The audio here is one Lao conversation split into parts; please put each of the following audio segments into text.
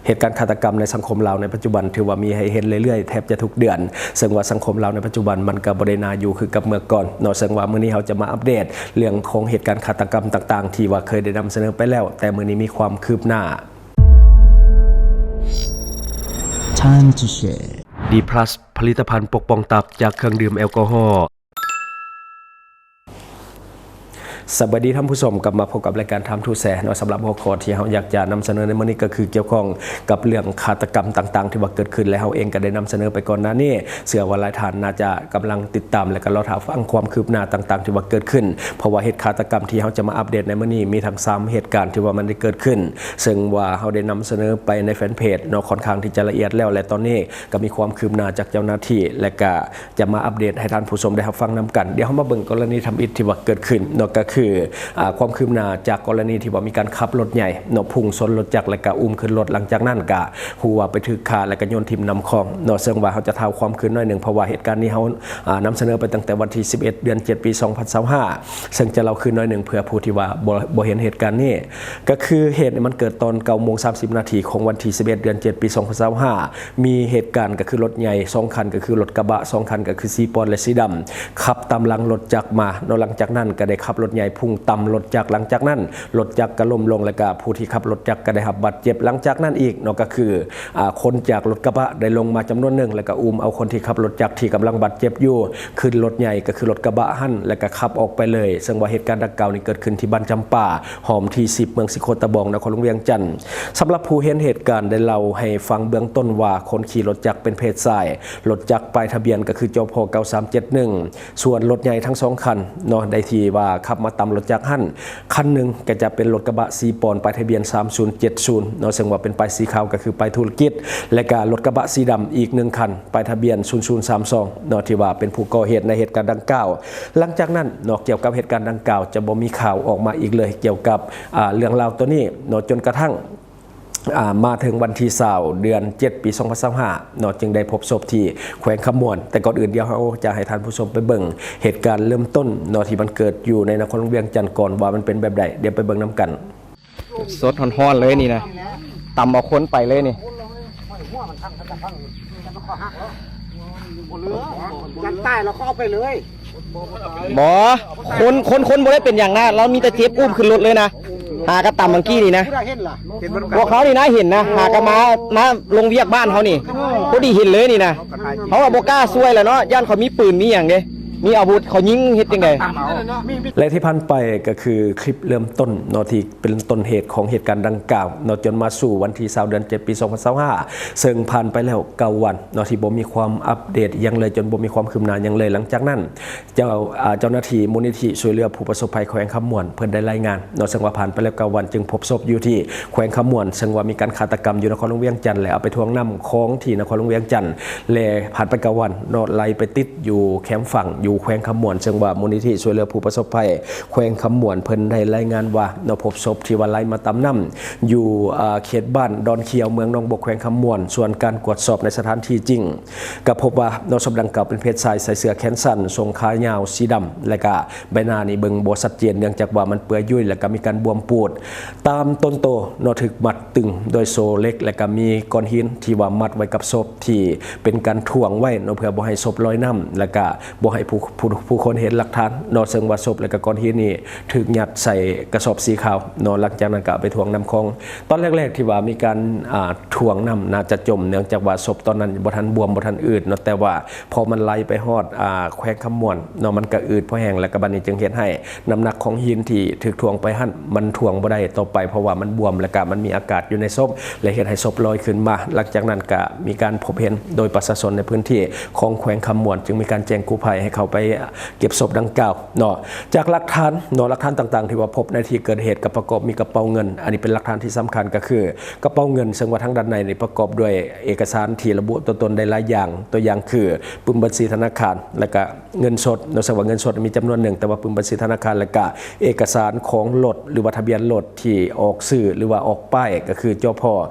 ເຫດການຄາດຕະກຳໃນສັງຄົມລາວໃນປັດຈຸບັນ ຖືວ່າມີໃຫ້ເຫັນເລື້ອຍໆ ແທບຈະທຸກເດືອນ, ເຊິ່ງວ່າສັງຄົມລາວໃນປັດຈຸບັນມັນກໍບໍ່ໄດ້ໜ້າຢູ່ຄືກັບເມື່ອກ່ອນເນາະ. ເຊິ່ງວ່າມື້ນີ້ເຮົາຈະມາອັບເດດເລື່ອງຂອງເຫດການຄາດຕະກຳຕ່າງໆ ທີ່ວ່າເຄີຍໄດ້ນຳສະເໜີໄປແລ້ວ, ແຕ່ມື້ນີ້ມີຄວາມຄືບໜ້າ. Time to share. ດີພລັສ ຜະລິດຕະພັນປົກປ້ອງຕັບຈາກເຄື່ອງດື່ມແອລກໍຮໍ. ສະບາຍດີທ່ານຜູ້ຊົມ, ກັບມາພົບກັບລາຍການ Time to Share ເນາະ. ສຳລັບຫົວຂໍ້ທີ່ເຮົາຢາກຈະນຳສະເໜີໃນມື້ນີ້ກໍຄືກ່ຽວຂ້ອງກັບເລື່ອງຄາດຕະກຳຕ່າງໆ ທີ່ວ່າເກີດຂຶ້ນ ແລະ ເຮົາເອງກໍໄດ້ນຳສະເໜີໄປກ່ອນໜ້ານີ້. ເຊື່ອວ່າຫຼາຍທ່ານໜ້າຈະກຳລັງຕິດຕາມ ແລະ ກໍລໍຖ້າຟັງຄວາມຄືບໜ້າຕ່າງໆ ທີ່ວ່າເກີດຂຶ້ນ, ເພາະວ່າເຫດຄາດຕະກຳທີ່ເຮົາຈະມາອັບເດດໃນມື້ນີ້ ມີທັງສາມເຫດການທີ່ວ່າມັນໄດ້ເກີດຂຶ້ນ, ເຊິ່ງວ່າເຮົາໄດ້ນຳສະເໜີໄປໃນແຟນເພຈເນາະ ຂ້ອນຂ້າງທີ່ຈະລະອຽດແລ້ວ ແລະ ຕອນນີ້ກໍມີຄວາມຄືບໜ້າຈາກເຈົ້າໜ້າທີ່ ແລະ ກະ ຈະມາອັບເດດໃຫ້ທ່ານຜູ້ຊົມໄດ້ຮັບຟັງນຳກັນ. ດຽວເຮົາມາເບິ່ງກໍລະນີທຳອິດທີ່ວ່າເກີດຂຶ້ນເນາະ, ກໍຄື ອາ ຄວາມຄືບໜ້າຈາກກໍລະນີທີ່ວ່າມີການຂັບລົດໃຫຍ່ເນາະ ພຸ່ງຊົນລົດຈັກ ແລະ ກະອຸ້ມຂຶ້ນລົດ. ຫຼັງຈາກນັ້ນກະຮູ້ວ່າໄປຖືກຂ້າ ແລະ ກະໂຍນຖິ້ມນ້ຳຂອງເນາະ. ເຊິ່ງວ່າເຮົາຈະທ້າວຄວາມຄືນໜ້ອຍໜຶ່ງ ເພາະວ່າເຫດການນີ້ເຮົາ ອາ ນຳສະເໜີໄປຕັ້ງແຕ່ວັນທີສິບເອັດ ເດືອນເຈັດ ປີສອງພັນຊາວຫ້າ ເຊິ່ງຈະເລົ່າຄືນໜ້ອຍໜຶ່ງ ເພື່ອຜູ້ທີ່ວ່າບໍ່ ບໍ່ເຫັນເຫດການນີ້. ກໍຄືເຫດນີ້ມັນເກີດຕອນເກົ້າໂມງສາມສິບນາທີຂອງວັນທີສິບເອັດ ເດືອນເຈັດ ປີສອງພັນຊາວຫ້າ ມີເຫດການກໍຄືລົດໃຫຍ່ສອງຄັນ ກໍຄືລົດກະບະສອງຄັນ ກໍຄືສີປອນ ແລະ ສີດຳ ຂັບຕາມຫຼັງລົດຈັກມາເນາະ. ຫຼັງຈາກນັ້ນກໍໄດ້ຂັບລົດໃຫຍ່ພຸ່ງຕຳລົດຈັກ. ຫຼັງຈາກນັ້ນລົດຈັກກໍລົ້ມລົງ ແລະ ກະຜູ້ທີ່ຂັບລົດຈັກກໍໄດ້ຮັບບາດເຈັບ. ຫຼັງຈາກນັ້ນອີກເນາະ ກໍຄື ອາ ຄົນຈາກລົດກະບະໄດ້ລົງມາຈຳນວນໜຶ່ງ ແລະ ກະອຸ້ມເອົາຄົນທີ່ຂັບລົດຈັກທີ່ກຳລັງບາດເຈັບຢູ່ ຂຶ້ນລົດໃຫຍ່ ກໍຄືລົດກະບະຫັ້ນ ແລະ ກະຂັບອອກໄປເລີຍ. ເຊິ່ງວ່າເຫດການດັ່ງກ່າວນີ້ເກີດຂຶ້ນທີ່ບ້ານຈຳປາ ຫ້ອມທີສິບ ເມືອງສີໂຄດຕະບອງ ນະຄອນຫຼວງວຽງຈັນ. ສຳລັບຜູ້ເຫັນເຫດການໄດ້ເລົ່າໃຫ້ຟັງເບື້ອງຕົ້ນວ່າ ຄົນຂີ່ລົດຈັກເປັນເພດຊາຍ, ລົດຈັກປ້າຍທະບຽນກໍຄື ຈພ ເກົ້າສາມເຈັດໜຶ່ງ ສ່ວນລົດໃຫຍ່ທັງສອງຄັນເນາະ ໄດ້ທີ່ວ່າຂັບມາຕຳລົດຈັກຫັ້ນ ຄັນໜຶ່ງກໍຈະເປັນລົດກະບະສີປອນ ປ້າຍທະບຽນສາມສູນເຈັດສູນເນາະ, ເຊິ່ງວ່າເປັນປ້າຍສີຂາວ ກໍຄືປ້າຍທຸລະກິດ ແລະ ກະລົດກະບະສີດຳອີກໜຶ່ງຄັນ ປ້າຍທະບຽນສູນສູນສາມສອງເນາະ ທີ່ວ່າເປັນຜູ້ກໍ່ເຫດໃນເຫດການດັ່ງກ່າວ. ຫຼັງຈາກນັ້ນເນາະ ກ່ຽວກັບເຫດການດັ່ງກ່າວຈະບໍ່ມີຂ່າວອອກມາອີກເລີຍ ກ່ຽວກັບ ອາ ເລື່ອງລາວໂຕນີ້ເນາະ ຈົນກະທັ່ງ ອາ ມາເຖິງວັນທີຊາວ ເດືອນເຈັດ ປີສອງພັນຊາວຫ້າເນາະ ຈຶ່ງໄດ້ພົບສົບທີ່ແຂວງຄຳມ່ວນ. ແຕ່ກ່ອນອື່ນ ດຽວເຮົາຈະໃຫ້ທ່ານຜູ້ຊົມໄປເບິ່ງເຫດການເລີ່ມຕົ້ນເນາະ ທີ່ມັນເກີດຢູ່ໃນນະຄອນຫຼວງວຽງຈັນກ່ອນ ວ່າມັນເປັນແບບໃດ. ດຽວໄປເບິ່ງນຳກັນ. ສົດໆ ຮ້ອນໆ ເລີຍນີ້ນະ, ຕຳເອົາຄົນໄປເລີຍນີ້. ບໍ່ເຫຼືອ ຍັນຕາຍແລ້ວເຂົາເອົາໄປເລີຍ. ບໍ່ ຄົນ ຄົນ ຄົນບໍ່ໄດ້ເປັນຫຍັງນະ, ລາວມີແຕ່ເຈັບ ອຸ້ມຂຶ້ນລົດເລີຍນະ. ຫາກະຕຳມື້ກີ້ນີ້ນະ. ຜູ້ໃດເຫັນລະ? ພວກເຂົານີ້ນະເຫັນນະ, ຫາກະມາ ມາລົງວຽກບ້ານເຮົານີ້ ພໍດີເຫັນເລີຍນີ້ນະ. ເຮົາກໍບໍ່ກ້າຊ່ວຍແລ້ວເນາະ, ຢ້ານເຂົາມີປືນມີຫຍັງເດ້, ມີອາວຸດ ເຂົາຍິງເຮັດຈັ່ງໃດ? ແລະ ທີ່ຜ່ານໄປກໍຄືຄລິບເລີ່ມຕົ້ນເນາະ ທີ່ ເປັນຕົ້ນເຫດຂອງເຫດການດັ່ງກ່າວເນາະ, ຈົນມາສູ່ວັນທີຊາວ ເດືອນເຈັດ ປີສອງພັນຊາວຫ້າ ເຊິ່ງຜ່ານໄປແລ້ວເກົ້າວັນເນາະ ທີ່ບໍ່ມີຄວາມອັບເດດຫຍັງເລີຍ, ຈົນບໍ່ມີຄວາມຄືບໜ້າຫຍັງເລີຍ. ຫຼັງຈາກນັ້ນ ເຈົ້າ ອາ ເຈົ້າໜ້າທີ່ມູນນິທິຊ່ວຍເຫຼືອຜູ້ປະສົບໄພແຂວງຄຳມ່ວນ ເພິ່ນໄດ້ລາຍງານເນາະ, ເຊິ່ງວ່າຜ່ານໄປແລ້ວເກົ້າວັນ ຈຶ່ງພົບສົບຢູ່ທີ່ແຂວງຄຳມ່ວນ, ເຊິ່ງວ່າມີການຄາດຕະກຳຢູ່ນະຄອນຫຼວງວຽງຈັນ ແລະ ເອົາໄປຖ່ວງນ້ຳຂອງທີ່ນະຄອນຫຼວງວຽງຈັນ ແລະ ຜ່ານໄປເກົ້າວັນເນາະ ໄຫຼໄປຕິດ ຢູ່ແຄມຝັ່ງ ຢູ່ແຂວງຄຳມ່ວນ, ເຊິ່ງວ່າມູນນິທິຊ່ວຍເຫຼືອຜູ້ປະສົບໄພແຂວງຄຳມ່ວນ ເພິ່ນໄດ້ລາຍງານວ່າເນາະ ພົບສົບທີ່ວ່າໄຫຼມາຕາມນ້ຳຢູ່ ເຂດບ້ານດອນຂຽວ ເມືອງໜອງບົກ ແຂວງຄຳມ່ວນ. ສ່ວນການກວດສອບໃນສະຖານທີ່ຈິງ ກໍພົບວ່າເນາະ ສົບດັ່ງກ່າວເປັນເພດຊາຍ ໃສ່ເສື້ອແຂນສັ້ນ ຊົງຂາຍາວສີດຳ ແລະ ກະໃບໜ້ານີ້ເບິ່ງບໍ່ຊັດເຈນ ເນື່ອງຈາກວ່າມັນເປື່ອຍຫຍຸ້ຍ ແລະ ກະມີການບວມປູດ. ຕາມຕົ້ນໂຕເນາະ ຖືກມັດຕຶງໂດຍໂສ້ເຫຼັກ ແລະ ກະມີກ້ອນຫີນທີ່ວ່າມັດໄວ້ກັບສົບ ທີ່ເປັນການຖ່ວງໄວ້ເນາະ ເພື່ອບໍ່ໃຫ້ສົບລອຍນ້ຳ ແລະ ກະບໍ່ໃຫ້ຜູ້ ຜູ້ ຜູ້ຄົນເຫັນຫຼັກຖານເນາະ. ເຊິ່ງວ່າສົບ ແລະ ກະກ້ອນຫີນນີ້ຖືກຍັດໃສ່ກະສອບສີຂາວເນາະ, ຫຼັງຈາກນັ້ນກະເອົາໄປຖ່ວງນ້ຳຂອງ. ຕອນແລກໆ ທີ່ວ່າມີການ ອ່າ ຖ່ວງນ້ຳ ໜ້າຈະຈົມ ເນື່ອງຈາກວ່າສົບຕອນນັ້ນບໍ່ທັນບວມ ບໍ່ທັນອືດເນາະ, ແຕ່ວ່າພໍມັນໄຫຼໄປຮອດ ອ່າ ແຂວງຄຳມ່ວນເນາະ ມັນກະອືດພໍແຮງ ແລະ ກະບັດນີ້ຈຶ່ງເຮັດໃຫ້ ນ້ຳໜັກຂອງຫີນທີ່ຖືກຖ່ວງໄປຫັ້ນ ມັນຖ່ວງບໍ່ໄດ້ຕໍ່ໄປ ເພາະວ່າມັນບວມ ແລະ ກະມັນມີອາກາດຢູ່ໃນສົບ ແລະ ເຮັດໃຫ້ສົບລອຍຂຶ້ນມາ. ຫຼັງຈາກນັ້ນກະມີການພົບເຫັນໂດຍປະຊາຊົນໃນພື້ນທີ່ຂອງແຂວງຄຳມ່ວນ ຈຶ່ງມີການແຈ້ງກູ້ໄພໃຫ້ເຂົ້າໄປເກັບສົບດັ່ງກ່າວເນາະ. ຈາກຫຼັກຖານເນາະ ຫຼັກຖານຕ່າງໆ ທີ່ວ່າພົບໃນທີ່ເກີດເຫດ ກໍປະກອບມີກະເປົາເງິນ, ອັນນີ້ເປັນຫຼັກຖານທີ່ສຳຄັນ ກໍຄືກະເປົາເງິນ, ເຊິ່ງວ່າທາງດ້ານໃນນີ້ປະກອບດ້ວຍເອກະສານທີ່ລະບຸຕົວຕົນໄດ້ຫຼາຍຢ່າງ, ຕົວຢ່າງຄືປຶ້ມບັນຊີທະນາຄານ ແລະ ກະ ເງິນສົດເນາະ, ເຊິ່ງວ່າເງິນສົດມີຈຳນວນໜຶ່ງ ແຕ່ວ່າປຶ້ມບັນຊີທະນາຄານ ແລະ ກະເອກະສານຂອງລົດ ຫຼືວ່າທະບຽນລົດທີ່ອອກຊື່ ຫຼືວ່າອອກປ້າຍ ກໍຄື ຈພ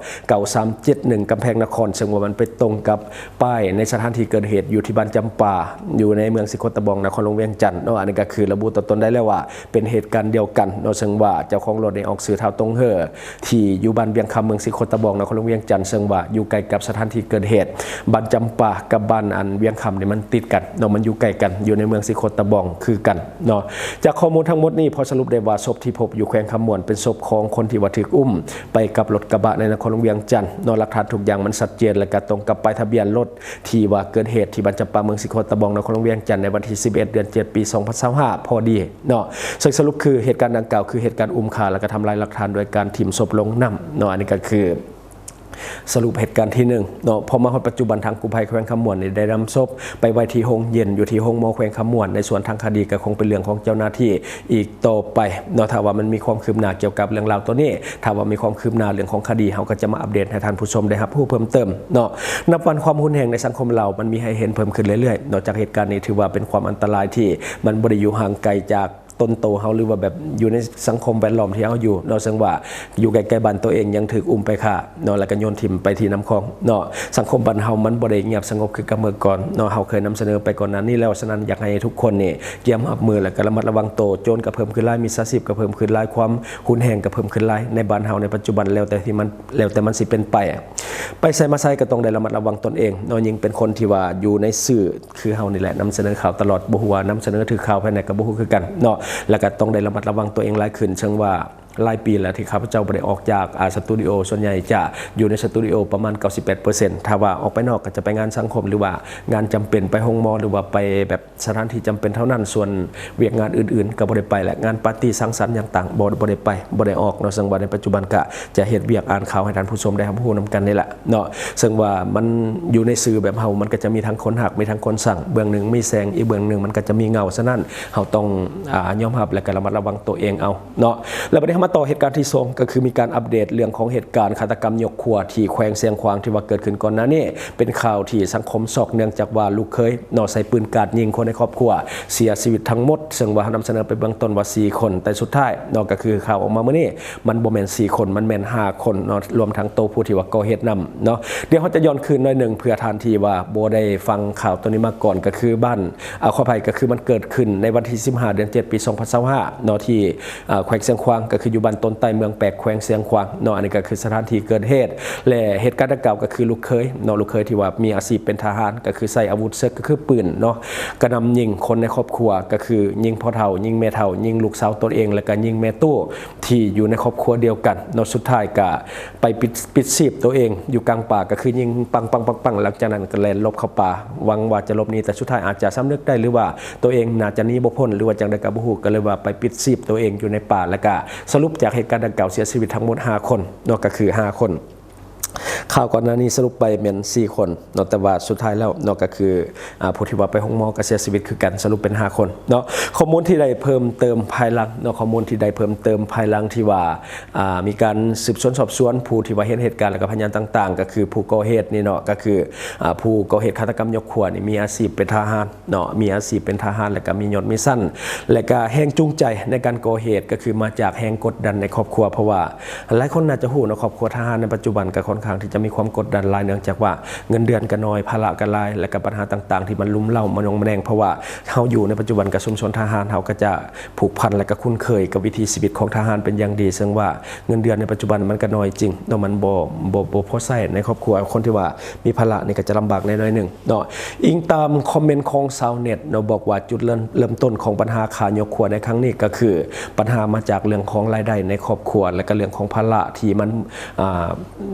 ເກົ້າສາມເຈັດໜຶ່ງ ກຳແພງນະຄອນ, ເຊິ່ງວ່າມັນໄປຕົງກັບປ້າຍໃນສະຖານທີ່ເກີດເຫດຢູ່ທີ່ບ້ານຈຳປາ ຢູ່ໃນເມືອງສີໂຄ ໂຄດຕະບອງ ນະຄອນຫຼວງວຽງຈັນເນາະ. ອັນນີ້ກໍຄືລະບຸຕົວຕົນໄດ້ແລ້ວວ່າເປັນເຫດການດຽວກັນເນາະ, ເຊິ່ງວ່າເຈົ້າຂອງລົດນີ້ອອກຊື່ທ້າວ ຕົງເຫີ ທີ່ຢູ່ບ້ານວຽງຄຳ ເມືອງສີໂຄດຕະບອງ ນະຄອນຫຼວງວຽງຈັນ, ເຊິ່ງວ່າຢູ່ໃກ້ກັບສະຖານທີ່ເກີດເຫດ. ບ້ານຈຳປາກັບບ້ານອັນວຽງຄຳນີ້ມັນຕິດກັນເນາະ, ມັນຢູ່ໃກ້ກັນ ຢູ່ໃນເມືອງສີໂຄດຕະບອງຄືກັນເນາະ. ຈາກຂໍ້ມູນທັງໝົດນີ້ ພໍສະຫຼຸບໄດ້ວ່າສົບທີ່ພົບຢູ່ແຂວງຄຳມ່ວນ ເປັນສົບຂອງຄົນທີ່ວ່າຖືກອຸ້ມໄປກັບລົດກະບະໃນນະຄອນຫຼວງວຽງຈັນເນາະ. ຫຼັກຖານທຸກຢ່າງມັນຊັດເຈນ ແລະກະຕົງກັບປ້າຍທະບຽນລົດ ທີ່ວ່າເກີດເຫດທີ່ບ້ານຈຳປາ ເມືອງສີໂຄດຕະບອງ ນະຄອນຫຼວງວຽງຈັນ ໃນວັນທີສິບເອັດ ເດືອນເຈັດ ປີສອງພັນຊາວຫ້າ ພໍດີເນາະ. ເຊິ່ງສະຫຼຸບຄືເຫດການດັ່ງກ່າວ ຄືເຫດການອຸ້ມຂ້າ ແລະກະທຳລາຍຫຼັກຖານໂດຍການຖິ້ມສົບລົງນ້ຳເນາະ. ອັນນີ້ກໍຄືສະຫຼຸບເຫດການທີໜຶ່ງເນາະ. ພໍມາຮອດປັດຈຸບັນ ທາງກູ້ໄພແຂວງຄຳມ່ວນນີ້ໄດ້ນຳສົບໄປໄວ້ທີ່ໂຮງເຢັນ ຢູ່ທີ່ໂຮງໝໍແຂວງຄຳມ່ວນ. ໃນສ່ວນທາງຄະດີກໍຄົງເປັນເລື່ອງຂອງເຈົ້າໜ້າທີ່ອີກຕໍ່ໄປເນາະ. ຖ້າວ່າມັນມີຄວາມຄືບໜ້າກ່ຽວກັບເລື່ອງລາວໂຕນີ້ ຖ້າວ່າມີຄວາມຄືບໜ້າເລື່ອງຂອງຄະດີ ເຮົາກໍຈະມາອັບເດດໃຫ້ທ່ານຜູ້ຊົມໄດ້ຮັບຮູ້ເພີ່ມເຕີມເນາະ. ນັບວັນຄວາມຮຸນແຮງໃນສັງຄົມລາວ ມັນມີໃຫ້ເຫັນເພີ່ມຂຶ້ນເລື້ອຍໆເນາະ. ຈາກເຫດການນີ້ຖືວ່າເປັນຄວາມອັນຕະລາຍທີ່ມັນບໍ່ໄດ້ຢູ່ຫ່າງໄກຈາກຕົນໂຕເຮົາ ຫຼືວ່າແບບຢູ່ໃນສັງຄົມແວດລ້ອມທີ່ເຮົາຢູ່ເນາະ, ເຊິ່ງວ່າຢູ່ໃກ້ໆບ້ານໂຕເອງຍັງຖືກອຸ້ມໄປຂ້າເນາະ ແລ້ວກໍໂຍນຖິ້ມໄປທີ່ນ້ຳຂອງເນາະ. ສັງຄົມບ້ານເຮົາມັນບໍ່ໄດ້ງຽບສະຫງົບຄືກັບເມື່ອກ່ອນເນາະ. ເຮົາເຄີຍນຳສະເໜີໄປກ່ອນໜ້ານີ້ແລ້ວ, ສະນັ້ນຢາກໃຫ້ທຸກຄົນນີ້ກຽມຮັບມື ແລ້ວກໍລະມັດລະວັງໂຕ. ໂຈນກໍເພີ່ມຂຶ້ນຫຼາຍ, ມິດສາຊີບກໍເພີ່ມຂຶ້ນຫຼາຍ, ຄວາມຮຸນແຮງກໍເພີ່ມຂຶ້ນຫຼາຍໃນບ້ານເຮົາໃນປັດຈຸບັນ. ແລ້ວແຕ່ທີ່ມັນ ແລ້ວແຕ່ມັນຊິເປັນໄປ ໄປໃສມາໃສກໍຕ້ອງໄດ້ລະມັດລະວັງຕົນເອງເນາະ. ຍິ່ງເປັນຄົນທີ່ວ່າຢູ່ໃນສື່ຄືເຮົານີ້ແຫຼະ ນຳສະເໜີຂ່າວຕະຫຼອດ, ບໍ່ຮູ້ວ່ານຳສະເໜີຖືກຂ່າວພາຍໃນກໍບໍ່ຮູ້ຄືກັນເນາະ. ແລ້ວກໍຕ້ອງໄດ້ລະມັດລະວັງຕົວເອງຫຼາຍຂຶ້ນ, ເຊິ່ງວ່າຫຼາຍປີແລ້ວທີ່ຂ້າພະເຈົ້າບໍ່ໄດ້ອອກຈາກ ອາ ສະຕູດິໂອ, ສ່ວນໃຫຍ່ຈະຢູ່ໃນສະຕູດິໂອປະມານເກົ້າສິບແປດເປີເຊັນ. ຖ້າວ່າອອກໄປນອກກໍຈະໄປງານສັງຄົມ ຫຼືວ່າງານຈຳເປັນ, ໄປໂຮງໝໍ ຫຼືວ່າໄປແບບ ສະຖານທີ່ຈຳເປັນເທົ່ານັ້ນ, ສ່ວນວຽກງານອື່ນໆກໍບໍ່ໄດ້ໄປ ແລະ ງານປາຕີ້ສັງສັນຫຍັງຕ່າງບໍ່ ບໍ່ໄດ້ໄປ ບໍ່ໄດ້ອອກເນາະ. ເຊິ່ງວ່າໃນປັດຈຸບັນກະຈະເຮັດວຽກອ່ານຂ່າວໃຫ້ທ່ານຜູ້ຊົມໄດ້ຮັບຮູ້ນຳກັນນີ້ແຫຼະເນາະ. ເຊິ່ງວ່າມັນຢູ່ໃນສື່ແບບເຮົາ ມັນກໍຈະມີທັງຄົນຮັກ ມີທັງຄົນຊັງ, ເບື້ອງໜຶ່ງມີແສງ ອີກເບື້ອງໜຶ່ງມັນກໍຈະມີເງົາ. ສະນັ້ນເຮົາຕ້ອງ ອາ ຍອມຮັບ ແລະ ກໍລະມັດລະວັງຕົວເອງເອົາເນາະ. ແລ້ວບັດນີ້ເຮົາມາຕໍ່ເຫດການທີສອງ ກໍຄືມີການອັບເດດເລື່ອງຂອງເຫດການຄາດຕະກຳຍົກຄົວທີ່ແຂວງຊຽງຂວາງ ທີ່ວ່າເກີດຂຶ້ນກ່ອນໜ້ານີ້. ເປັນຂ່າວທີ່ສັງຄົມຊັອກ ເນື່ອງຈາກວ່າລູກເຂີຍເນາະ ໃຊ້ປືນກາດຍິງຄົນໃນຄອບຄົວເສຍຊີວິດທັງໝົດ, ເຊິ່ງວ່າເຮົານຳສະເໜີໄປເບື້ອງຕົ້ນວ່າສີ່ຄົນ, ແຕ່ສຸດທ້າຍເນາະ ກໍຄືຂ່າວອອກມາມື້ນີ້ ມັນບໍ່ແມ່ນສີ່ຄົນ, ມັນແມ່ນຫ້າຄົນເນາະ, ລວມທັງໂຕຜູ້ທີ່ວ່າກໍ່ເຫດນຳເນາະ. ດຽວເຮົາຈະຍ້ອນຄືນໜ້ອຍໜຶ່ງ ເພື່ອທ່ານທີ່ວ່າບໍ່ໄດ້ຟັງຂ່າວໂຕນີ້ມາກ່ອນ, ກໍຄືບ້ານ ອາ ຂໍອະໄພ, ກໍຄືມັນເກີດຂຶ້ນໃນວັນທີສິບຫ້າ ເດືອນເຈັດ ປີສອງພັນຊາວຫ້າເນາະ ທີ່ ອາ ແຂວງຊຽງຂວາງ ກໍຄືຢູ່ບ້ານຕົ້ນໄຕ້ ເມືອງແປກ ແຂວງຊຽງຂວາງເນາະ. ອັນນີ້ກໍຄືສະຖານທີ່ເກີດເຫດ ແລະ ເຫດການດັ່ງກ່າວກໍຄືລູກເຂີຍເນາະ, ລູກເຂີຍທີ່ວ່າມີອາຊີບເປັນທະຫານ ກໍຄືໃຊ້ອາວຸດເສິກ ກໍຄືປືນເນາະ ກະໜ່ຳຍິງຄົນໃນຄອບຄົວ ກໍຄືຍິງພໍ່ເຖົ້າ, ຍິງແມ່ເຖົ້າ, ຍິງລູກສາວຕົນເອງ ແລ້ວກໍຍິງແມ່ຕູ້ທີ່ຢູ່ໃນຄອບຄົວດຽວກັນເນາະ. ສຸດທ້າຍກະໄປປິດ ປິດຊີບໂຕເອງຢູ່ກາງປ່າ ກໍຄືຍິງປັງໆໆໆ ຫຼັງຈາກນັ້ນກໍແລ່ນຫຼົບເຂົ້າປ່າ ຫວັງວ່າຈະຫຼົບໜີ, ແຕ່ສຸດທ້າຍອາດຈະສຳນຶກໄດ້ ຫຼືວ່າ ໂຕເອງໜ້າຈະໜີບໍ່ພົ້ນ ຫຼືວ່າຈັ່ງໃດກໍບໍ່ຮູ້, ກໍເລີຍວ່າໄປປິດຊີບໂຕເອງຢູ່ໃນປ່າ. ແລ້ວກະສະຫຼຸບຈາກເຫດການດັ່ງກ່າວເສຍຊີວິດທັງໝົດຫ້າຄົນເນາະ, ກໍຄືຫ້າຄົນ. ຂ່າວກ່ອນໜ້ານີ້ສະຫຼຸບໄປແມ່ນສີ່ຄົນເນາະ, ແຕ່ວ່າສຸດທ້າຍແລ້ວເນາະ ກໍຄື ອາ ຜູ້ທີ່ວ່າໄປໂຮງໝໍກໍເສຍຊີວິດຄືກັນ, ສະຫຼຸບເປັນຫ້າຄົນເນາະ. ຂໍ້ມູນທີ່ໄດ້ເພີ່ມເຕີມພາຍຫຼັງເນາະ, ຂໍ້ມູນທີ່ໄດ້ເພີ່ມເຕີມພາຍຫຼັງທີ່ວ່າ ອາ ມີການສືບສວນສອບສວນຜູ້ທີ່ວ່າເຫັນເຫດການ ແລ້ວກໍພະຍານຕ່າງໆ ກໍຄືຜູ້ກໍ່ເຫດນີ້ເນາະ, ກໍຄື ອາ ຜູ້ກໍ່ເຫດຄາດຕະກຳຍົກຄົວນີ້ມີອາຊີບເປັນທະຫານ ເນາະ, ມີອາຊີບເປັນທະຫານ ແລະກະມີຍດມີຊັ້ນ ແລະກະແຮງຈູງໃຈໃນການກໍ່ເຫດ ກໍຄືມາຈາກແຮງກົດດັນໃນຄອບຄົວ. ເພາະວ່າຫຼາຍຄົນໜ້າຈະຮູ້ເນາະ, ຄອບຄົວທະຫານໃນປັດຈຸບັນກະຄ່ອນຂ້າງທີ່ຈະມີຄວາມກົດດັນຫຼາຍ ເນື່ອງຈາກວ່າເງິນເດືອນກະໜ້ອຍ, ພາລະກະຫຼາຍ ແລະກະບັນຫາຕ່າງໆທີ່ມັນລຸມເລົ້າມາໜ່ວງມາແນງ. ເພາະວ່າເຮົາຢູ່ໃນປັດຈຸບັນກະຊຸມຊົນທະຫານ, ເຮົາກະຈະຜູກພັນ ແລະກະຄຸ້ນເຄີຍກັບວິຖີຊີວິດຂອງທະຫານເປັນຢ່າງດີ, ເຊິ່ງວ່າເງິນເດືອນໃນປັດຈຸບັນມັນກະໜ້ອຍຈິງເນາະ, ມັນບໍ່ ບໍ່ ບໍ່ພໍໃຊ້ໃນຄອບຄົວ. ຄົນທີ່ວ່າມີພາລະນີ້ກະຈະລຳບາກແດ່ໜ້ອຍໜຶ່ງ. ເນາະ, ອີງຕາມຄອມເມັນຂອງຊາວເນັດເນາະ ບອກວ່າຈຸດເລີ່ມ ເລີ່ມຕົ້ນຂອງບັນຫາຂ້າຍົກຄົວໃນຄັ້ງນີ້ ກໍຄືບັນຫາມາຈາກເລື່ອງຂອງລາຍໄດ້ໃນຄອບຄົວ ແລະກະເລື່ອງຂອງພາລະທີ່ມັນ ອາ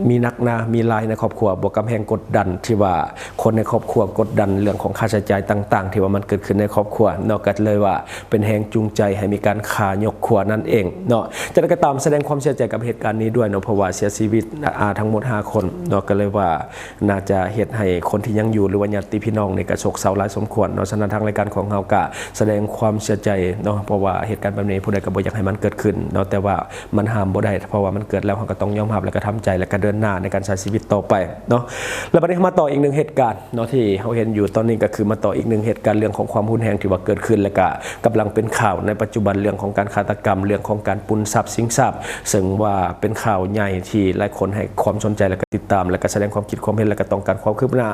ມີໜັກໜາ ມີຫຼາຍໃນຄອບຄົວ ບວກກັບແຮງກົດດັນທີ່ວ່າຄົນໃນຄອບຄົວກົດດັນເລື່ອງຂອງຄ່າໃຊ້ຈ່າຍຕ່າງໆ ທີ່ວ່າມັນເກີດຂຶ້ນໃນຄອບຄົວເນາະ, ກໍເລີຍວ່າເປັນແຮງຈູງໃຈໃຫ້ມີການຂ້າຍົກຄົວນັ້ນເອງເນາະ. ຈັ່ງໃດກໍຕາມ ສະແດງຄວາມເສຍໃຈກັບເຫດການນີ້ດ້ວຍເນາະ, ເພາະວ່າເສຍຊີວິດ ອາ ທັງໝົດຫ້າຄົນເນາະ, ກໍເລີຍວ່າ ໜ້າຈະເຮັດໃຫ້ຄົນທີ່ຍັງຢູ່ ຫຼືວ່າຍາດຕິພີ່ນ້ອງນີ້ກະໂສກເສົ້າຫຼາຍສົມຄວນເນາະ. ສະນັ້ນທາງລາຍການຂອງເຮົາກະສະແດງຄວາມເສຍໃຈເນາະ, ເພາະວ່າເຫດການແບບນີ້ຜູ້ໃດກະບໍ່ຢາກໃຫ້ມັນເກີດຂຶ້ນເນາະ, ແຕ່ວ່າມັນຫ້າມບໍ່ໄດ້ ເພາະວ່າມັນເກີດແລ້ວ ເຮົາກະຕ້ອງຍອມຮັບ ແລະກະທຳໃຈ ແລະກະເດີນໜ້າໃນການໃຊ້ຊີ ວິດຕໍ່ໄປເນາະ. ແລ້ວບັດນີ້ເຮົາມາຕໍ່ອີກໜຶ່ງເຫດການເນາະ ທີ່ເຮົາເຫັນຢູ່ຕອນນີ້ ກໍຄືມາຕໍ່ອີກໜຶ່ງເຫດການເລື່ອງຂອງຄວາມຮຸນແຮງທີ່ວ່າເກີດຂຶ້ນ ແລະກະກຳລັງເປັນຂ່າວໃນປັດຈຸບັນ ເລື່ອງຂອງການຄາດຕະກຳ ເລື່ອງຂອງການປຸ້ນຊັບຊິງຊັບ ເຊິ່ງວ່າເປັນຂ່າວໃຫຍ່ທີ່ຫຼາຍຄົນໃຫ້ຄວາມສົນໃຈ ແລະກະຕິດຕາມ ແລະກະສະແດງຄວາມຄິດຄວາມເຫັນ ແລະກະຕ້ອງການຄວາມຄືບໜ້າ.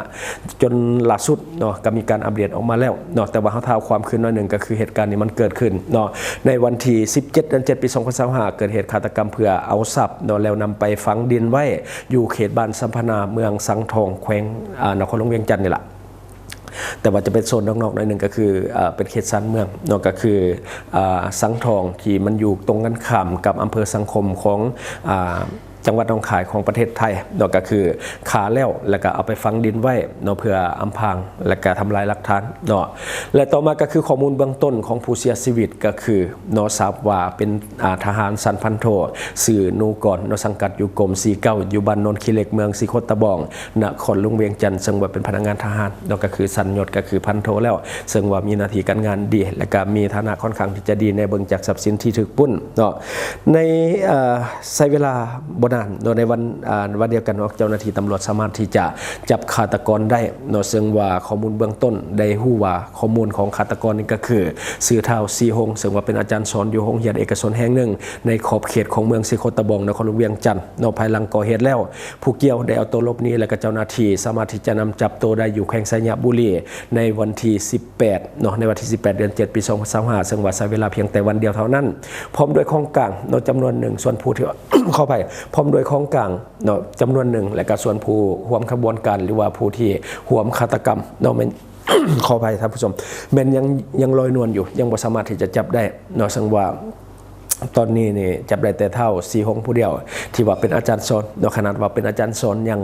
ຈົນລ່າສຸດເນາະ ກໍມີການອັບເດດອອກມາແລ້ວເນາະ ແຕ່ວ່າເຮົາທ້າວຄວາມຄືນໜ້ອຍໜຶ່ງ ກໍຄືເຫດການນີ້ມັນເກີດຂຶ້ນເນາະ ໃນວັນທີສິບເຈັດ ເດືອນເຈັດ ປີສອງພັນຊາວຫ້າ ເກີດເຫດຄາດຕະກຳເພື່ອເອົາຊັບເນາະ ແລ້ວນຳໄປຝັງດິນໄວ້ຢູ່ເຂດບ້ານສຳພະນາ ເມືອງສັງທອງ ແຂວງ ອາ ນະຄອນຫຼວງວຽງຈັນນີ້ລະ. ແຕ່ວ່າຈະເປັນໂຊນນອກໆໜ້ອຍໜຶ່ງ ກໍຄື ອາ ເປັນເຂດຊານເມືອງເນາະ ກໍຄື ອາ ສັງທອງ ທີ່ມັນຢູ່ຕົງກັນຂ້າມກັບອຳເພີສັງຄົມຂອງ ອາ ຈັງຫວັດໜອງຄາຍຂອງປະເທດໄທເນາະ ກໍຄືຂ້າແລ້ວ ແລ້ວກໍເອົາໄປຝັງດິນໄວ້ເນາະ ເພື່ອອຳພາງ ແລ້ວກໍທຳລາຍຫຼັກຖານເນາະ. ແລະຕໍ່ມາກໍຄືຂໍ້ມູນເບື້ອງຕົ້ນຂອງຜູ້ເສຍຊີວິດ ກໍຄືເນາະ ຊາບວ່າເປັນ ອາ ທະຫານຊັ້ນພັນໂທ ຊື່ ນູກອນ ເນາະ ສັງກັດຢູ່ກົມສີ່ເກົ້າ ຢູ່ບ້ານໂນນຂີ້ເຫຼັກ ເມືອງສີໂຄດຕະບອງ ນະຄອນຫຼວງວຽງຈັນ ເຊິ່ງວ່າເປັນພະນັກງານທະຫານເນາະ ກໍຄືຊັ້ນຍົດກໍຄືພັນໂທແລ້ວ ເຊິ່ງວ່າມີໜ້າທີ່ການງານດີ ແລະກະມີຖານະຄ່ອນຂ້າງທີ່ຈະດີໃນເບິ່ງຈາກຊັບສິນທີ່ຖືກປຸ້ນເນາະ. ໃນ ເອີ ໃຊ້ເວລາບໍ່ນານເນາະ ໃນວັນ ອາ ວັນດຽວກັນເນາະ ເຈົ້າໜ້າທີ່ຕຳຫຼວດສາມາດທີ່ຈະຈັບຄາດຕະກອນໄດ້ເນາະ ເຊິ່ງວ່າຂໍ້ມູນເບື້ອງຕົ້ນໄດ້ຮູ້ວ່າ ຂໍ້ມູນຂອງຄາດຕະກອນນີ້ກໍຄື ຊື່ທ້າວ ສີຫົງ ເຊິ່ງວ່າເປັນອາຈານສອນຢູ່ໂຮງຮຽນເອກະຊົນແຫ່ງໜຶ່ງ ໃນຂອບເຂດຂອງເມືອງສີໂຄດຕະບອງ ນະຄອນຫຼວງວຽງຈັນເນາະ. ພາຍຫຼັງກໍ່ເຫດແລ້ວ ຜູ້ກ່ຽວໄດ້ເອົາໂຕຫຼົບໜີ ແລະກະເຈົ້າໜ້າທີ່ສາມາດທີ່ຈະນຳຈັບໂຕໄດ້ຢູ່ແຂວງໄຊຍະບູລີ ໃນວັນທີສິບແປດເນາະ ໃນວັນທີສິບແປດ ເດືອນເຈັດ ປີສອງພັນຊາວຫ້າ ເຊິ່ງວ່າໃຊ້ເວລາພຽງແຕ່ວັນດຽວເທົ່ານັ້ນ ພ້ອມດ້ວຍຂອງກາງເນາະ ຈຳນວນໜຶ່ງ ສ່ວນຜູ້ທີ່ ຂໍອະໄພ ພ້ອມດ້ວຍຂອງກາງເນາະ ຈຳນວນໜຶ່ງ ແລະກະສ່ວນຜູ້ຮ່ວມຂະບວນການ ຫຼືວ່າຜູ້ທີ່ຮ່ວມຄາດຕະກຳເນາະ ແມ່ນ ຂໍອະໄພທ່ານຜູ້ຊົມ ແມ່ນຍັງ ຍັງລອຍນວນຢູ່ ຍັງບໍ່ສາມາດທີ່ຈະຈັບໄດ້ເນາະ ເຊິ່ງວ່າ ຕອນນີ້ນີ້ຈັບໄດ້ແຕ່ທ້າວ ສີຫົງ ຜູ້ດຽວ ທີ່ວ່າເປັນອາຈານສອນເນາະ. ຂະໜາດວ່າເປັນອາຈານສອນຍັງ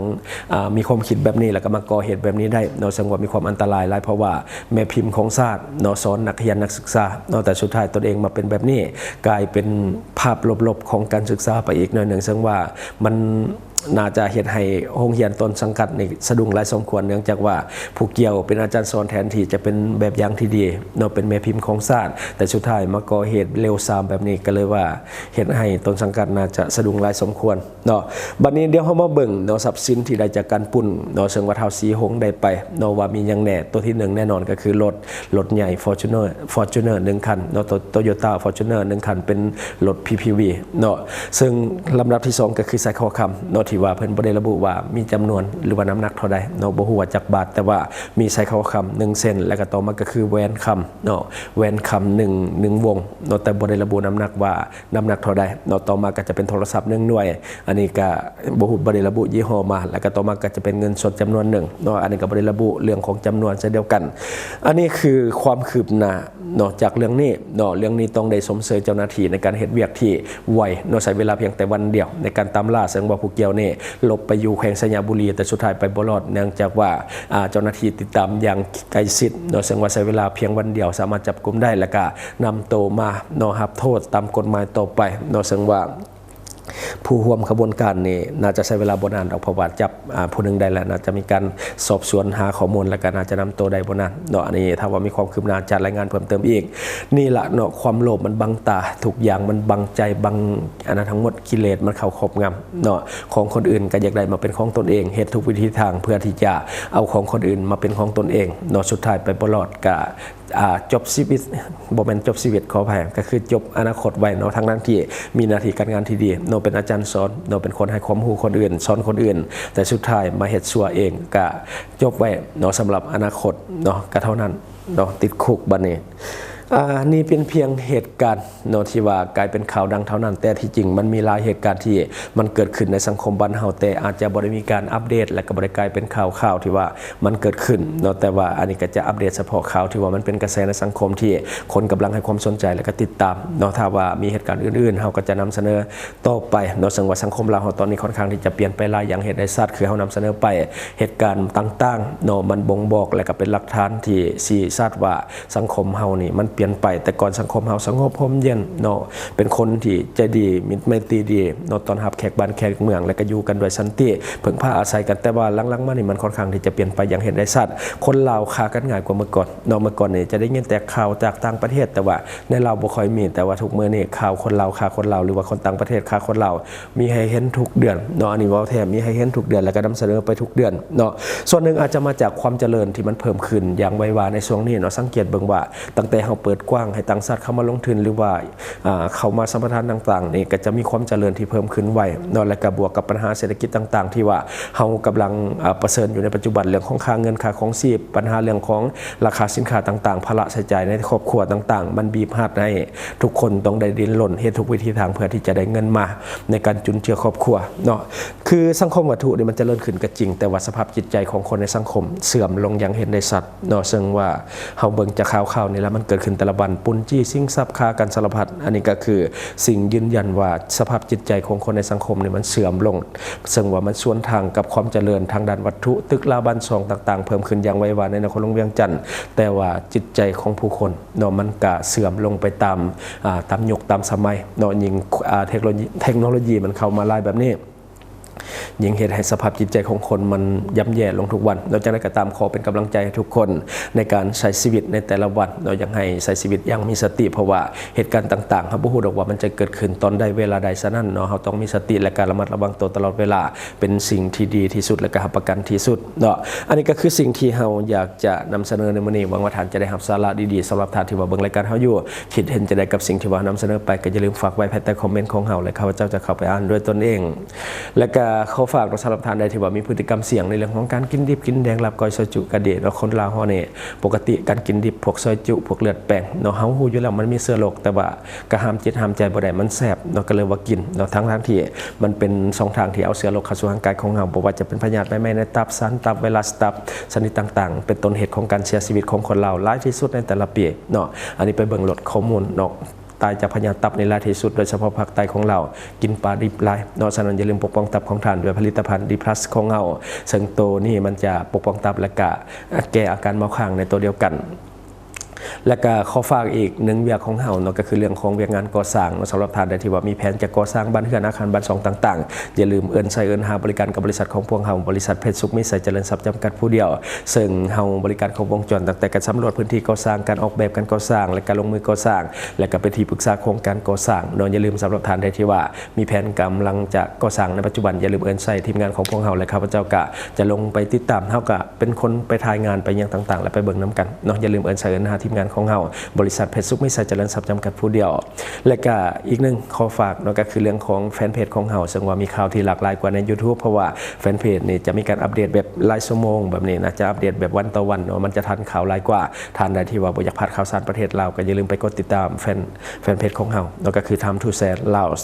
ອາ ມີຄວາມຄິດແບບນີ້ ແລ້ວກໍມາກໍ່ເຫດແບບນີ້ໄດ້ເນາະ ເຊິ່ງວ່າມີຄວາມອັນຕະລາຍຫຼາຍ ເພາະວ່າແມ່ພິມຂອງຊາດເນາະ ສອນນັກຮຽນນັກສຶກສາເນາະ ແຕ່ສຸດທ້າຍຕົນເອງມາເປັນແບບນີ້ ກາຍເປັນພາບລົບໆຂອງການສຶກສາໄປອີກໜ້ອຍໜຶ່ງ ເຊິ່ງວ່າມັນ ໜ້າຈະເຮັດໃຫ້ໂຮງຮຽນຕົ້ນສັງກັດນີ້ສະດຸ້ງຫຼາຍສົມຄວນ ເນື່ອງຈາກວ່າຜູ້ກ່ຽວເປັນອາຈານສອນ ແທນທີ່ຈະເປັນແບບຢ່າງທີ່ດີເນາະ ເປັນແມ່ພິມຂອງຊາດ ແຕ່ສຸດທ້າຍມາກໍ່ເຫດເລວຊາມແບບນີ້ ກໍເລີຍວ່າເຮັດໃຫ້ຕົ້ນສັງກັດໜ້າຈະສະດຸ້ງຫຼາຍສົມຄວນເນາະ. ບັດນີ້ດຽວເຮົາມາເບິ່ງເນາະ ຊັບສິນທີ່ໄດ້ຈາກການປຸ້ນເນາະ ເຊິ່ງວ່າທ້າວ ສີຫົງ ໄດ້ໄປເນາະ ວ່າມີຫຍັງແດ່. ຕົວທີໜຶ່ງແນ່ນອນກໍຄືລົດ ລົດໃຫຍ່ ຟໍຈູນເນີ ຟໍຈູນເນີ ໜຶ່ງຄັນເນາະ ໂຕ ໂຕໂຍຕ້າ ຟໍຈູນເນີ ໜຶ່ງຄັນ ເປັນລົດ ພີພີວີ ເນາະ ເຊິ່ງລຳດັບທີສອງກໍຄືສາຍຄໍຄຳເນາະ ທີ່ວ່າເພິ່ນບໍ່ໄດ້ລະບຸວ່າມີຈຳນວນ ຫຼືວ່ານ້ຳໜັກເທົ່າໃດເນາະ ບໍ່ຮູ້ວ່າຈັກບາດ ແຕ່ວ່າມີສາຍຄໍຄຳໜຶ່ງເສັ້ນ ແລ້ວກໍຕໍ່ມາກໍຄືແຫວນຄຳເນາະ ແຫວນຄຳໜຶ່ງ ໜຶ່ງວົງເນາະ ແຕ່ບໍ່ໄດ້ລະບຸນ້ຳໜັກວ່ານ້ຳໜັກເທົ່າໃດເນາະ. ຕໍ່ມາກໍຈະເປັນໂທລະສັບໜຶ່ງໜ່ວຍ ອັນນີ້ກໍບໍ່ຮູ້ ບໍ່ໄດ້ລະບຸຍີ່ຫໍ້ມາ ແລ້ວກໍຕໍ່ມາກໍຈະເປັນເງິນສົດຈຳນວນໜຶ່ງເນາະ ອັນນີ້ກໍບໍ່ໄດ້ລະບຸເລື່ອງຂອງຈຳນວນເຊັ່ນດຽວກັນ. ອັນນີ້ຄືຄວາມຄືບໜ້າ ເນາະ ຈາກເລື່ອງນີ້ເນາະ ເລື່ອງນີ້ຕ້ອງໄດ້ຊົມເຊີຍເຈົ້າໜ້າທີ່ໃນການເຮັດວຽກທີ່ໄວເນາະ ໃຊ້ເວລາພຽງແຕ່ວັນດຽວໃນການຕາມລ່າ ເຊິ່ງວ່າຜູ້ກ່ຽວນີ້ຫຼົບໄປຢູ່ແຂວງໄຊຍະບູລີ ແຕ່ສຸດທ້າຍໄປບໍ່ລອດ ເນື່ອງຈາກວ່າ ອາ ເຈົ້າໜ້າທີ່ຕິດຕາມຢ່າງໃກ້ຊິດເນາະ ເຊິ່ງວ່າໃຊ້ເວລາພຽງວັນດຽວສາມາດຈັບກຸມໄດ້ ແລ້ວກະນຳໂຕມາເນາະ ຮັບໂທດຕາມກົດໝາຍຕໍ່ໄປເນາະ ເຊິ່ງວ່າ ຜູ້ຮ່ວມຂະບວນການນີ້ໜ້າຈະໃຊ້ເວລາບໍ່ນານດອກ ເພາະວ່າຈັບ ອາ ຜູ້ໜຶ່ງໄດ້ແລ້ວ ໜ້າຈະມີການສອບສວນຫາຂໍ້ມູນ ແລ້ວກໍໜ້າຈະນຳໂຕໄດ້ບໍ່ນານເນາະ. ອັນນີ້ຖ້າວ່າມີຄວາມຄືບໜ້າຈະລາຍງານເພີ່ມເຕີມອີກ. ນີ້ລະເນາະ ຄວາມໂລບມັນບັງຕາ ທຸກຢ່າງມັນບັງໃຈ ບັງອັນນັ້ນທັງໝົດ ກິເລດມັນເຂົ້າຄອບງຳເນາະ. ຂອງຄົນອື່ນກໍຢາກໄດ້ມາເປັນຂອງຕົນເອງ ເຮັດທຸກວິທີທາງເພື່ອທີ່ຈະເອົາຂອງຄົນອື່ນມາເປັນຂອງຕົນເອງເນາະ ສຸດທ້າຍໄປບໍ່ລອດ ກະ ອາ ຈົບຊີວິດ ບໍ່ແມ່ນຈົບຊີວິດ ຂໍອະໄພ ກໍຄືຈົບອະນາຄົດໄວເນາະ ທັງໆທີ່ມີໜ້າທີ່ການງານທີ່ດີເນາະ ເປັນອາຈານສອນເນາະ ເປັນຄົນໃຫ້ຄວາມຮູ້ຄົນອື່ນ ສອນຄົນອື່ນ ແຕ່ສຸດທ້າຍມາເຮັດຊົ່ວເອງ ກະຈົບໄວ້ເນາະ ສຳລັບອະນາຄົດເນາະ ກະເທົ່ານັ້ນເນາະ ຕິດຄຸກບັດນີ້. ອາ ນີ້ເປັນພຽງເຫດການເນາະ ທີ່ວ່າກາຍເປັນຂ່າວດັງເທົ່ານັ້ນ ແຕ່ທີ່ຈິງມັນມີຫຼາຍເຫດການທີ່ມັນເກີດຂຶ້ນໃນສັງຄົມບ້ານເຮົາ ແຕ່ອາດຈະບໍ່ໄດ້ມີການອັບເດດ ແລະກໍບໍ່ໄດ້ກາຍເປັນຂ່າວ ຂ່າວທີ່ວ່າ ມັນເກີດຂຶ້ນເນາະ ແຕ່ວ່າອັນນີ້ກໍຈະອັບເດດສະເພາະຂ່າວທີ່ວ່າມັນເປັນກະແສໃນສັງຄົມ ທີ່ຄົນກຳລັງໃຫ້ຄວາມສົນໃຈ ແລະກໍຕິດຕາມເນາະ. ຖ້າວ່າມີເຫດການອື່ນໆ ເຮົາກໍຈະນຳສະເໜີຕໍ່ໄປເນາະ. ເຊິ່ງວ່າສັງຄົມລາວເຮົາຕອນນີ້ຄ່ອນຂ້າງທີ່ຈະປ່ຽນໄປຫຼາຍຢ່າງເຫດໃດຊາດ ຄືເຮົານຳສະເໜີໄປ ເຫດການຕ່າງໆເນາະ ມັນບົ່ງບອກ ແລະກໍເປັນຫຼັກຖານທີ່ຊີ້ຊັດວ່າສັງຄົມເຮົານີ້ມັນ ປ່ຽນໄປ. ແຕ່ກ່ອນສັງຄົມເຮົາສະຫງົບຮົ່ມເຢັນເນາະ ເປັນຄົນທີ່ໃຈດີ ມິດໄມຕີດີເນາະ ຕ້ອນຮັບແຂກບ້ານແຂກເມືອງ ແລະກະຢູ່ກັນດ້ວຍສັນຕິ ເພິ່ງພາອາໄສກັນ. ແຕ່ວ່າຫຼັງໆມານີ້ມັນຄ່ອນຂ້າງທີ່ຈະປ່ຽນໄປຢ່າງເຫັນໄດ້ຊັດ. ຄົນລາວຂ້າກັນງ່າຍກວ່າເມື່ອກ່ອນເນາະ. ເມື່ອກ່ອນນີ້ຈະໄດ້ຍິນແຕ່ຂ່າວຈາກຕ່າງປະເທດ ແຕ່ວ່າໃນລາວບໍ່ຄ່ອຍມີ. ແຕ່ວ່າທຸກມື້ນີ້ຂ່າວຄົນລາວຂ້າຄົນລາວ ຫຼືວ່າຄົນຕ່າງປະເທດຂ້າຄົນລາວ ມີໃຫ້ເຫັນທຸກເດືອນເນາະ. ອັນນີ້ເວົ້າແທ້ ມີໃຫ້ເຫັນທຸກເດືອນ ແລະກະນຳສະເໜີໄປທຸກເດືອນເນາະ. ສ່ວນໜຶ່ງອາດຈະມາຈາກຄວາມຈະເລີນທີ່ມັນເພີ່ມຂຶ້ນຢ່າງໄວວາໃນຊ່ວງນີ້ເນາະ. ສັງເກດເບິ່ງວ່າ ຕັ້ງແຕ່ເຮົາເປີດກວ້າງໃຫ້ຕ່າງຊາດເຂົ້າມາລົງທຶນ ຫຼືວ່າ ອ່າ ເຂົ້າມາສຳປະທານຕ່າງໆນີ້ ກໍຈະມີຄວາມຈະເລີນທີ່ເພີ່ມຂຶ້ນໄວເນາະ ແລະກະບວກກັບບັນຫາເສດຖະກິດຕ່າງໆ ທີ່ວ່າເຮົາກຳລັງ ອ່າ ປະເຊີນຢູ່ໃນປັດຈຸບັນ ເລື່ອງຂອງຄ່າເງິນ ຄ່າຄອງຊີບ ບັນຫາເລື່ອງຂອງລາຄາສິນຄ້າຕ່າງໆ ພາລະໃຊ້ຈ່າຍໃນຄອບຄົວຕ່າງໆ ມັນບີບຮັດໃຫ້ທຸກຄົນຕ້ອງໄດ້ດີ້ນລົນເຮັດທຸກວິທີທາງ ເພື່ອທີ່ຈະໄດ້ເງິນມາໃນການຈຸນເຈືອຄອບຄົວເນາະ. ຄືສັງຄົມວັດຖຸນີ້ມັນຈະເລີນຂຶ້ນກໍຈິງ ແຕ່ວ່າສະພາບຈິດໃຈຂອງຄົນໃນສັງຄົມເສື່ອມລົງຢ່າງເຫັນໄດ້ຊັດເນາະ. ເຊິ່ງວ່າເຮົາເບິ່ງຈາກຂ່າວໆນີ້ລະ ມັນເກີດຂຶ້ນແຕ່ລະວັນ ປຸ້ນຈີ້ຊິງຊັບ ຂ້າກັນສາລະພັດ. ອັນນີ້ກໍຄືສິ່ງຢືນຢັນວ່າສະພາບຈິດໃຈຂອງຄົນໃນສັງຄົມນີ້ມັນເສື່ອມລົງ ເຊິ່ງວ່າມັນສວນທາງກັບຄວາມຈະເລີນທາງດ້ານວັດຖຸ ຕຶກລາວບ້ານຊ່ອງຕ່າງໆ ເພີ່ມຂຶ້ນຢ່າງໄວວາໃນນະຄອນຫຼວງວຽງຈັນ. ແຕ່ວ່າຈິດໃຈຂອງຜູ້ຄົນເນາະ ມັນກະເສື່ອມລົງໄປຕາມ ອ່າ ຕາມຍຸກຕາມສະໄໝເນາະ. ຍິ່ງ ອ່າ ເທັກໂນໂລ ເທັກໂນໂລຢີມັນເຂົ້າມາຫຼາຍແບບນີ້ ຍິ່ງເຮັດໃຫ້ສະພາບຈິດໃຈຂອງຄົນມັນຍ່ຳແຍ່ລົງທຸກວັນເນາະ. ຈັ່ງໃດກໍຕາມ ຂໍເປັນກຳລັງໃຈໃຫ້ທຸກຄົນໃນການໃຊ້ຊີວິດໃນແຕ່ລະວັນເນາະ. ຢາກໃຫ້ໃຊ້ຊີວິດຢ່າງມີສະຕິ ເພາະວ່າເຫດການຕ່າງໆ ເຮົາບໍ່ຮູ້ດອກວ່າມັນຈະເກີດຂຶ້ນຕອນໃດ ເວລາໃດ. ສະນັ້ນເນາະ ເຮົາຕ້ອງມີສະຕິ ແລະກະລະມັດລະວັງໂຕຕະຫຼອດເວລາ ເປັນສິ່ງທີ່ດີທີ່ສຸດ ແລະກະຮັບປະກັນທີ່ສຸດເນາະ. ອັນນີ້ກໍຄືສິ່ງທີ່ເຮົາຢາກຈະນຳສະເໜີໃນມື້ນີ້. ຫວັງວ່າທ່ານຈະໄດ້ຮັບສາລະດີໆ. ສຳລັບທ່ານທີ່ວ່າເບິ່ງລາຍການເຮົາຢູ່ ຄິດເຫັນຈັ່ງໃດກັບສິ່ງທີ່ວ່າເຮົານຳສະເໜີໄປ ກໍຢ່າລືມຝາກໄວ້ພາຍໃຕ້ຄອມເມັນຂອງເຮົາ ແລະຂ້າພະເຈົ້າຈະເຂົ້າໄປອ່ານດ້ວຍຕົນເອງ. ແລະກະຂໍຝາກເນາະ ສຳລັບທ່ານໃດທີ່ວ່າມີພຶດຕິກຳສ່ຽງໃນເລື່ອງຂອງການກິນດິບກິນແດງ ລາບກ້ອຍ ຊອຍຈຸ ກະດີເນາະ. ຄົນລາວເຮົານີ້ ປົກກະຕິການກິນດິບ ພວກຊອຍຈຸ ພວກເລືອດແປງເນາະ ເຮົາຮູ້ຢູ່ແລ້ວມັນມີເຊື້ອໂລກ ແຕ່ວ່າກະຫ້າມຈິດຫ້າມໃຈບໍ່ໄດ້ ມັນແຊບເນາະ ກໍເລີຍວ່າກິນເນາະ. ທັງໆທີ່ມັນເປັນຊ່ອງທາງທີ່ເອົາເຊື້ອໂລກເຂົ້າສູ່ຮ່າງກາຍຂອງເຮົາ ບໍ່ວ່າຈະເປັນພະຍາດໃບໄມ້ໃນຕັບ ສັນຕັບ ໄວຣັສຕັບ ຊະນິດຕ່າງໆ ເປັນຕົ້ນເຫດຂອງການເສຍຊີວິດຂອງຄົນລາວຫຼາຍທີ່ສຸດໃນແຕ່ລະປີເນາະ. ອັນນີ້ໄປເບິ່ງໂລດຂໍ້ມູນເນາະ ຕາຍຈາກພະຍາດຕັບນີ້ຫຼາຍທີ່ສຸດ ໂດຍສະເພາະພາກໃຕ້ຂອງລາວ ກິນປາດິບຫຼາຍເນາະ. ສະນັ້ນຢ່າລືມປົກປ້ອງຕັບຂອງທ່ານດ້ວຍຜະລິດຕະພັນ ດີພລັສ ຂອງເຮົາ ເຊິ່ງໂຕນີ້ມັນຈະປົກປ້ອງຕັບ ແລະກະແກ້ອາການເມົາຄ້າງໃນໂຕດຽວກັນ. ແລະກະຂໍຝາກອີກໜຶ່ງວຽກຂອງເຮົາເນາະ ກໍຄືເລື່ອງຂອງວຽກງານກໍ່ສ້າງເນາະ. ສຳລັບທ່ານໃດທີ່ວ່າມີແຜນຈະກໍ່ສ້າງບ້ານເຮືອນອາຄານບ້ານຊ່ອງຕ່າງໆ ຢ່າລືມເອີ້ນໃຊ້ເອີ້ນຫາບໍລິການກັບບໍລິສັດຂອງພວກເຮົາ ບໍລິສັດເພັດສຸກມີໄຊຈະເລີນຊັບ ຈຳກັດຜູ້ດຽວ ເຊິ່ງເຮົາບໍລິການຄົບວົງຈອນ ຕັ້ງແຕ່ການສຳຫຼວດພື້ນທີ່ກໍ່ສ້າງ, ການອອກແບບການກໍ່ສ້າງ ແລະ ການລົງມືກໍ່ສ້າງ ແລະ ກະໄປທີ່ປຶກສາໂຄງການກໍ່ສ້າງເນາະ. ຢ່າລືມ ສຳລັບທ່ານໃດທີ່ວ່າມີແຜນກຳລັງຈະກໍ່ສ້າງໃນປັດຈຸບັນ ຢ່າລືມເອີ້ນໃຊ້ທີມງານຂອງພວກເຮົາ ແລະ ຂ້າພະເຈົ້າກະຈະລົງໄປຕິດຕາມ ເຮົາກະເປັນຄົນໄປຖ່າຍງານໄປຫຍັງຕ່າງໆ ແລະ ໄປເບິ່ງນຳກັນເນາະ. ຢ່າລືມເອີ້ນໃຊ້ເອີ້ນຫາທີມງານຂອງເຮົາ ບໍລິສັດເພັດສຸກມີໄຊຈະເລີນຊັບ ຈຳກັດຜູ້ດຽວ. ແລະກະອີກໜຶ່ງຂໍຝາກເນາະ ກໍຄືເລື່ອງຂອງແຟນເພຈຂອງເຮົາ ເຊິ່ງວ່າມີຂ່າວທີ່ຫຼາກຫຼາຍກວ່າໃນ YouTube ເພາະວ່າແຟນເພຈນີ້ຈະມີການອັບເດດແບບລາຍຊົ່ວໂມງແບບນີ້ນະ ຈະອັບເດດແບບວັນຕໍ່ວັນເນາະ ມັນຈະທັນຂ່າວຫຼາຍກວ່າ. ທ່ານໃດທີ່ວ່າບໍ່ຢາກພາດຂ່າວສານປະເທດລາວ ກໍຢ່າລືມໄປກົດຕິດຕາມແຟນ ແຟນເພຈຂອງເຮົາເນາະ ກໍຄື Time to Share Laos.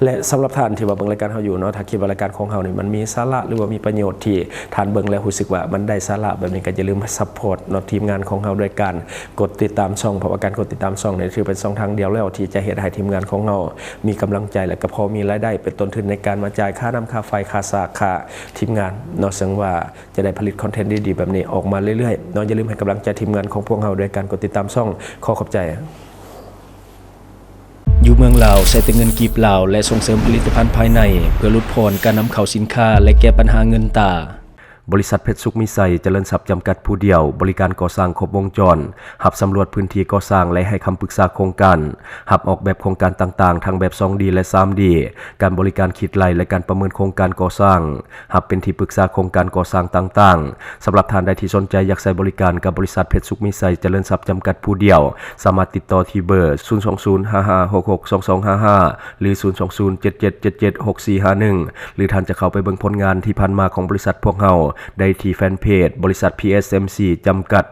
ແລະ ສຳລັບທ່ານທີ່ວ່າເບິ່ງລາຍການເຮົາຢູ່ເນາະ ຖ້າຄິດວ່າລາຍການຂອງເຮົານີ້ມັນມີສາລະ ຫຼືວ່າມີປະໂຫຍດທີ່ທ່ານເບິ່ງແລ້ວຮູ້ສຶກວ່າມັນໄດ້ສາລະແບບນີ້ ກໍຢ່າລືມ support ເນາະ ທີມງານຂອງເຮົາດ້ວຍການ ກົດຕິດຕາມຊ່ອງ ເພາະວ່າການກົດຕິດຕາມຊ່ອງນີ້ຖືເປັນຊ່ອງທາງດຽວແລ້ວທີ່ຈະເຮັດໃຫ້ທີມງານຂອງເຮົາມີກຳລັງໃຈ ແລະ ກໍພໍມີລາຍໄດ້ເປັນຕົ້ນທຶນໃນການມາຈ່າຍຄ່ານ້ຳຄ່າໄຟ ຄ່າສາກ ຄ່າທີມງານເນາະ. ເຊິ່ງວ່າຈະໄດ້ຜະລິດຄອນເທັນດີໆແບບນີ້ອອກມາເລື້ອຍໆເນາະ. ຢ່າລືມໃຫ້ກຳລັງໃຈທີມງານຂອງພວກເຮົາດ້ວຍການກົດຕິດຕາມຊ່ອງ. ຂໍຂອບໃຈ. ຢູ່ເມືອງລາວໃຊ້ແຕ່ເງິນກີບລາວ ແລະ ສົ່ງເສີມຜະລິດຕະພັນພາຍໃນ ເພື່ອຫຼຸດຜ່ອນການນຳເຂົ້າສິນຄ້າ ແລະ ແກ້ບັນຫາເງິນຕາ. ບໍລິສັດເພັດສຸກມີໄຊຈະເລີນຊັບຈຳກັດຜູ້ດຽວ ບໍລິການກໍ່ສ້າງຄົບວົງຈອນ, ຮັບສຳຫຼວດພື້ນທີ່ກໍ່ສ້າງ ແລະ ໃຫ້ຄຳປຶກສາໂຄງການ, ຮັບອອກແບບໂຄງການຕ່າງໆ ທັງແບບສອງດີ ແລະ ສາມດີ, ການບໍລິການຄິດໄລ່ ແລະ ການປະເມີນໂຄງການກໍ່ສ້າງ, ຮັບເປັນທີ່ປຶກສາໂຄງການກໍ່ສ້າງຕ່າງໆ. ສຳລັບທ່ານໃດທີ່ສົນໃຈຢາກໃຊ້ບໍລິການກັບບໍລິສັດເພັດສຸກມີໄຊຈະເລີນຊັບຈຳກັດຜູ້ດຽວ, ສາມາດຕິດຕໍ່ທີ່ເບີ ສູນສອງສູນ ຫ້າຫ້າຫົກຫົກ ສອງສອງຫ້າຫ້າ ຫຼື ສູນສອງສູນ ເຈັດເຈັດເຈັດເຈັດ ຫົກສີ່ຫ້າໜຶ່ງ ຫຼື ທ່ານຈະເຂົ້າໄປເບິ່ງຜົນງານທີ່ຜ່ານມາຂອງບໍລິສັດພວກເຮົາໄດ້ທີ່ແຟນເພຈ ບໍລິສັດ ພີເອັສເອັມຊີ ຈຳກັດ.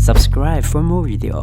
Subscribe for more video.